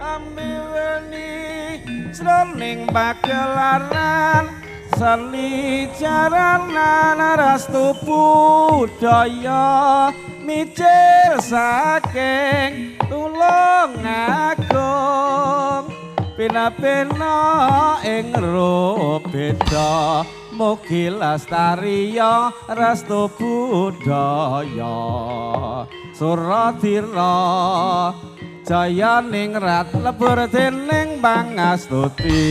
Amiweni jroning pagelaran seni jaranan restu budaya mijil saking Tulungagung pina-pina ing rubeda mugi lestariya restu budaya Suradira jaya ningrat lebur dening pangastuti.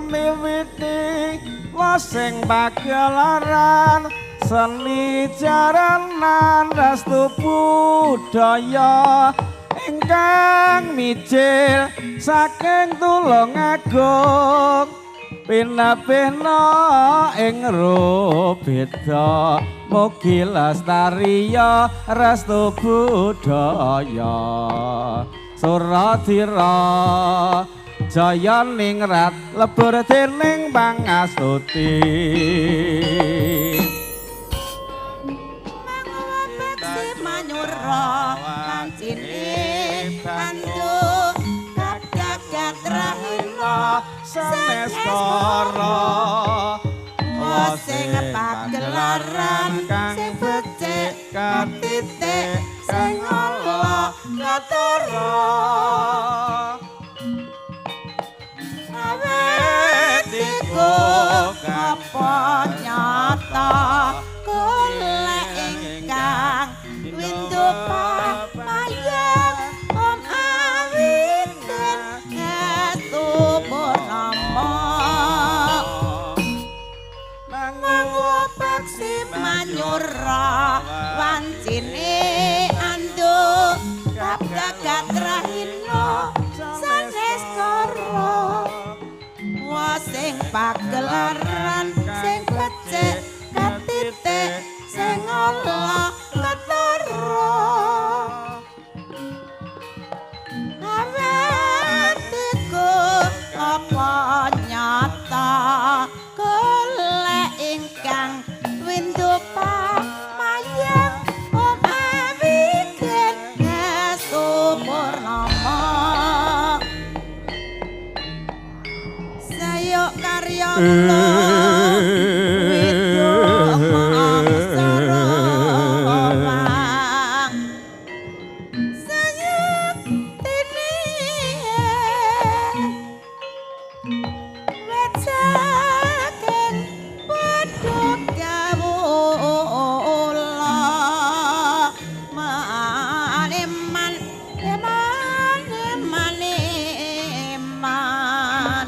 Miwiti wasing pagelaran seni jaranan restu budaya ingkang mijil saking Tulungagung pina-pina ing rubeda mugi lestariya restu budaya Suradira jaya ningrat lebur dening pangastuti. Manguwabeksi manyura kancine andu kagagat rahina sanes kara sing pagelaran sing becik katitik sing ala ketara awetiku apa nyata golek ingkang windu pamayang om awiten ngestu purnama mangupeksi manyura wancine andu kagagat rahina sanes kara sing pagelaran sing becik katitik sing ala ketara awetiku apa nyata golek ingkang windu pamayang om awigen ngestu purnama. Sayo karya kula widu mangsara wang sayektine wecaken padha kawula maneman eman eman eman.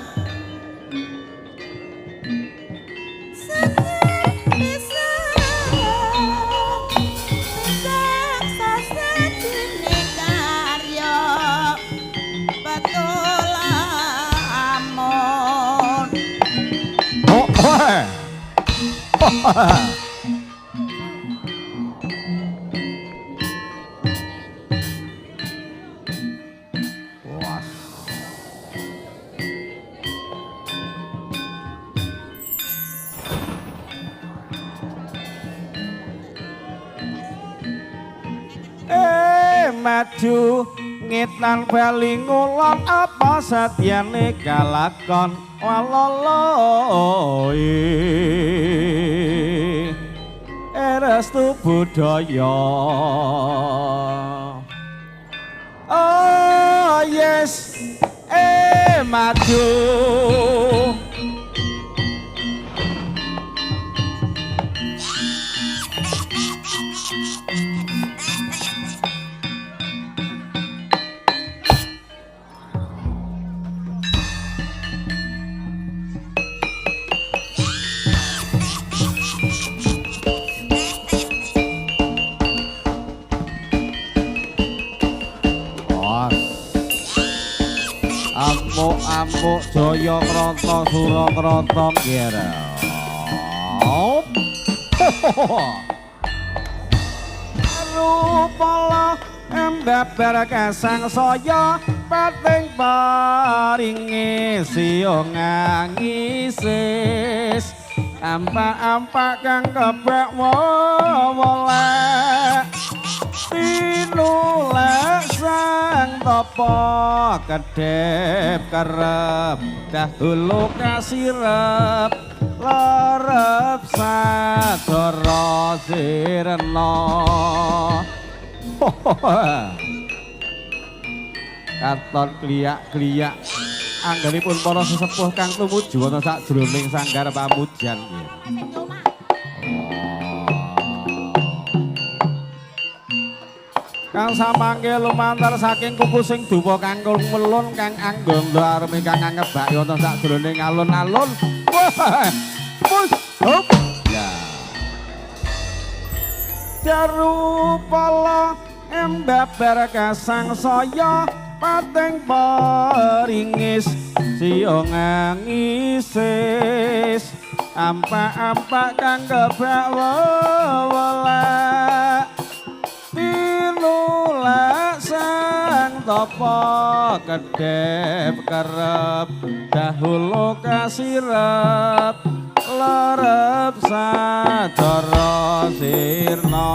Maju ngetan bali ngulon apa satyane kalakon waloloi restu budaya. Oh yes, maju. Amuk-amuk jaya krata sura krata ngira. Rupala embabar kasang saya pating paringi siyo ngangisis ampak-ampak kang kebak wewelek tinulek sang tapa kedhep kerep dahulu kasirep lerep sadara sirna. Katon kliyak-kliyak anggenipun para sesepuh kang tumuju wonten sakjroning sanggar pamujan. Kang samangke lumantar saking kupu sing dupa kang melun kang anggandha arme kang angebaki wonten sakjroning alun-alun. Wah, hop. Ya. Darupala embabar kasang saya pating peringis siyo ngangisis ampak-ampak kang kebak wewelek tinulak sang tapa kedhep kerep dahulu kasirep lerep sadara sirna.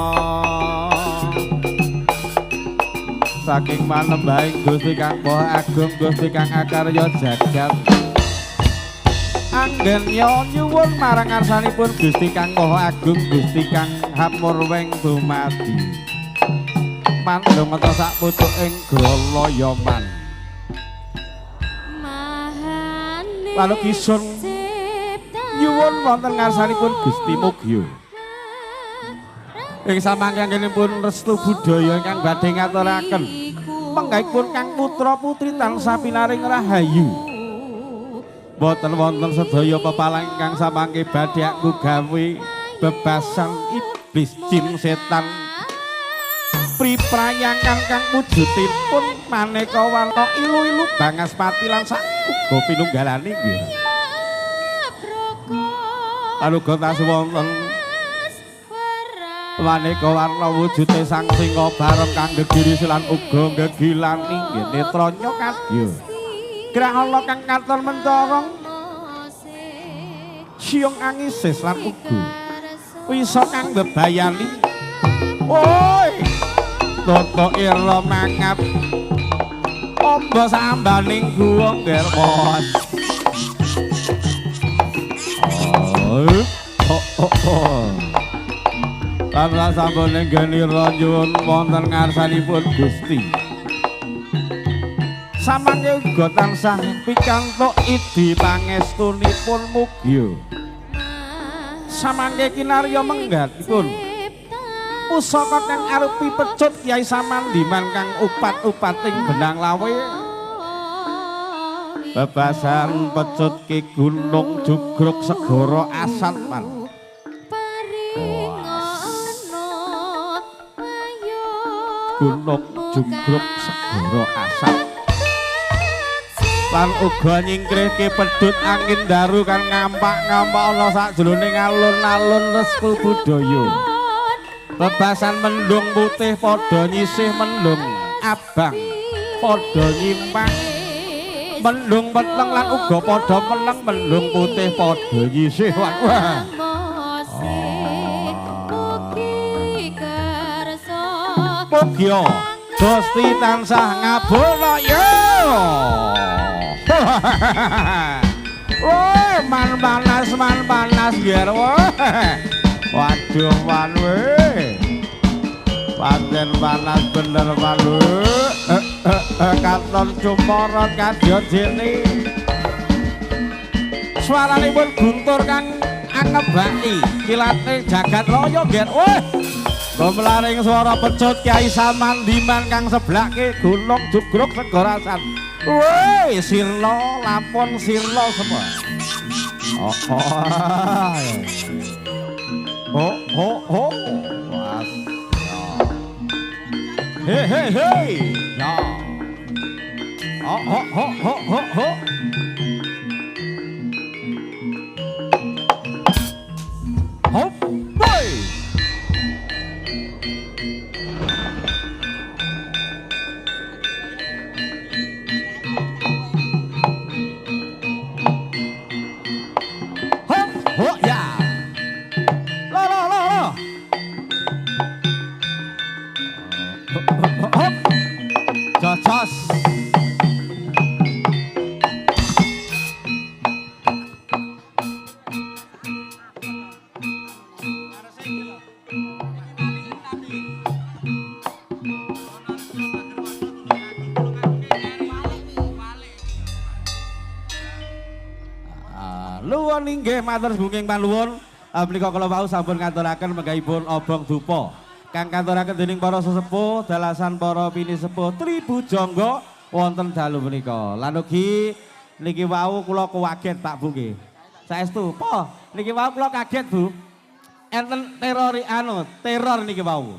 Saking manembahing Gusti Kang Maha Agung Gusti Kang Akarya jagat anggenya nyuwun marang ngarsanipun Gusti Kang Maha Agung Gusti Kang Hamurweng dumadi mandhong mata sak pucuk ing Gralayaman. Lalu kisun nyuwun wonten ngarsanipun Gusti Mugya ing samangke anggenipun restu budaya ingkang badhe ngaturaken menggahipun kang putra putri tansah pinaring rahayu. Boten wonten sedaya pepalang ingkang samangke badhe aku gawe bebasan iblis jin setan priprayangan kang wujudipun maneka warna ilu-ilu bangaspati lan sak uga pinunggalane nggih. Aluga tasih wonten maneka warna wujude sang singa bareng kang gegiri lan uga gegilani nggih netranya kadya. Grahana kang katon mencorong siung angisis lan uga wisa kang bebayani. Woi, toto ira mangap amba sambaning guwa ngermos. Oh, oh, oh. Lan sampun inggenira nyuwun wonten ngarsanipun Gusti. Samangke uga tansah pikantuk idi pangestunipun mugya. Samangke kinarya menggatipun pusaka kang arupi pecut Kyai Samandiman kang upat-upating benang lawe. Bebasan pecut ki gunung jugruk segara asat man. Gunung jugruk segara asat lan uga nyingkrihke pedhut angin daru kang ngampak-ngampak ana sakjroning alun-alun restu budaya. Bebasan mendung putih padha nyisih mendung abang padha nyimpang mendung peteng lan uga padha meneng mendung putih padha nyisih. Wah. Mugya Gusti tansah ngabula ya. Woi, man panas ger. Waduh man we. Pancen panas bener man we. Katon cumorot kadya jene. Swaranipun guntur kang angebaki kilate jagat raya ger. Woi. Gomlaring swara pecut Kyai Samandiman kang seblake gunung jugruk segara asat. Woi, sirna lampun sirna semua. Oh, oh. Oh, oh, oh. Was. Hei, hei, hei. Ya. Ho ho ho ho ho ho. Hop, boy. Hop, ho ya. Lo lo lo lo. Hop, hop, hop. Cocos. Ah, Nuwun inggih matur bunging panuwun. Menika kala wau sampun ngaturaken menggahipun obong dupa kang katuraken dening para sesepuh dalasan para pinisepuh Tribujangga wonten dalu menika. Lan ugi niki wau kula kaget Pak Bu nggih. Saestu, po niki wau kula kaget Bu. Enten terori anu, teror niki wau.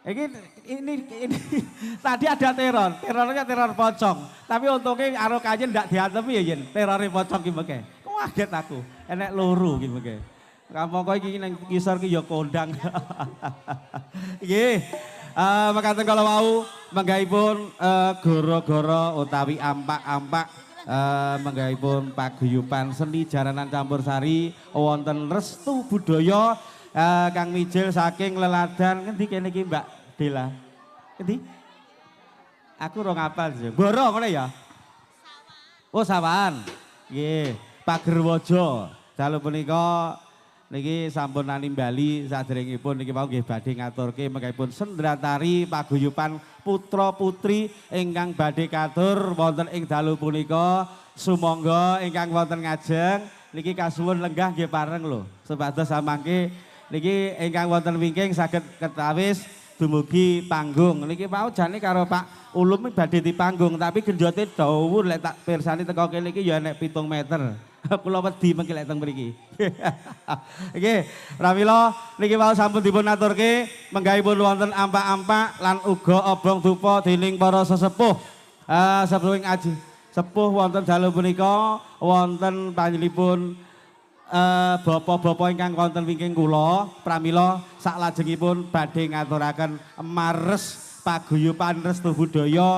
Ini ini tadi ada teror, terornya teror pocong. Tapi untungnya karo kajen ndak diantemi ya yen, terore pocong ki mengke. Kaget aku, enek loro ki mengke. Kamangka iki nang ngisor ki ya kondang. Nggih. Mekaten kala wau menggahipun goro-goro utawi ampak-ampak menggahipun paguyuban seni jaranan campur sari wonten Restu Budaya kang mijil saking leladan ngendi kene iki Mbak Dela? Ngendi? Aku ora ngapal sih. Boro ngono ya? Oh, Sawahan. Nggih, Pagerwojo. Dalu punika niki sampun nanimbali saderengipun niki wau nggih badhe ngaturke mengkipun sendratari paguyuban putra-putri ingkang badhe katur wonten ing dalu punika. Sumangga ingkang wonten ngajeng niki kasuwun lenggah nggih pareng lho. Supados samangke niki ingkang wonten wingking saged ketawis dumugi panggung. Niki wau jane karo Pak Ulum badhe dipanggung tapi genjote dhuwur lek tak pirsani teko kene iki ya enek 7 meter. Kula wedi mengki lek teng mriki. Nggih, pramila niki wau sampun dipun aturke menggahipun wonten ampak-ampak lan uga obong dupa dening para sesepuh. Sepuh aji sepuh wonten dalu punika wonten panjenenganipun bapak-bapak ingkang wonten wingking kula pramila saklajengipun badhe ngaturaken mares paguyuban Restu Budaya.